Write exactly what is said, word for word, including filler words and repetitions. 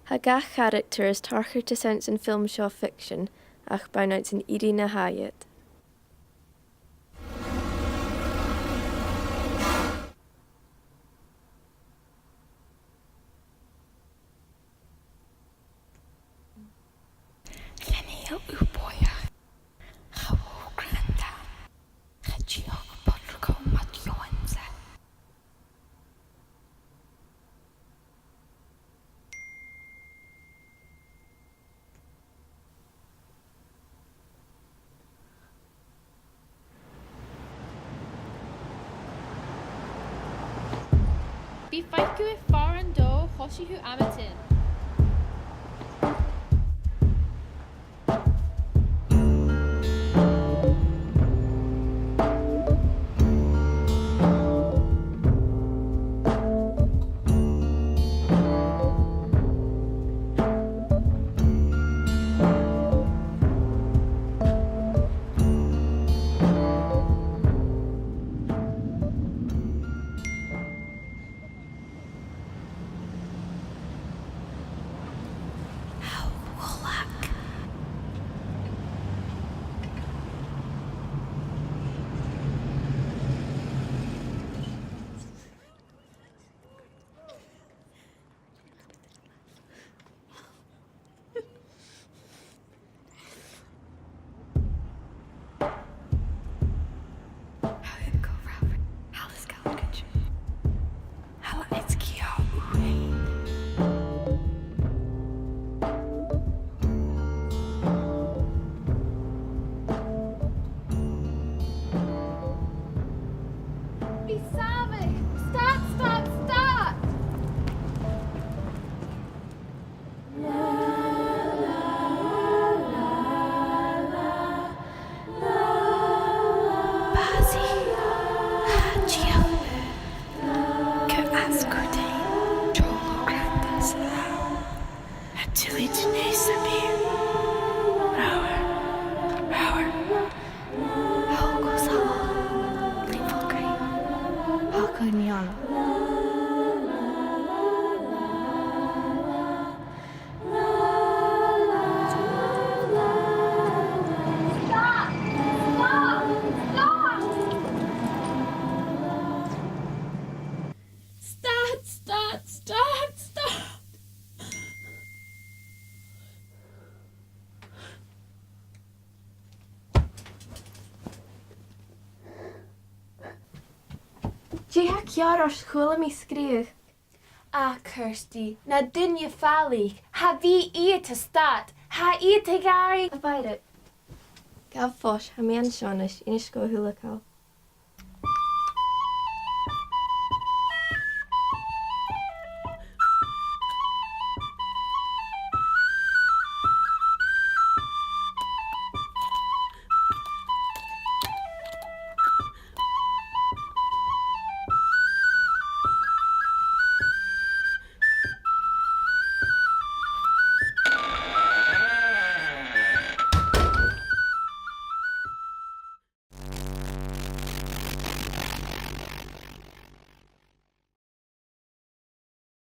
Tha gach caractar as tachartasan san fhilm seo ficsean, ach b' ann anns an fhìrinn a tha iad. Chan eil thu bòidheach. Cha mhòr grànda. Cha dìreach pàirc gu math dìonach. Bidh faicinn far an do choisich thu am a' tighinn. Bidh sàmhach! Stad, stad, stad! Bàsaich, cha dìreach. Gu às gu dè. Deòl gu grànda 's a tha. A tuilleadh nas a bith. Rower, rower. Thog os a-mach. Clean full green. Thog an eala. Stad! Stad! Stad! Stad, stad, stad, stad! Dè tha ceàrr ort? Chuala mi sgreuch. A Kirsty, na duine falaich, cha bhi iad a' stad, tha iad a' gabhail. A Mhairead. Gabh fois, tha mi an seo a-nis, innis dhomh a h-uile càil.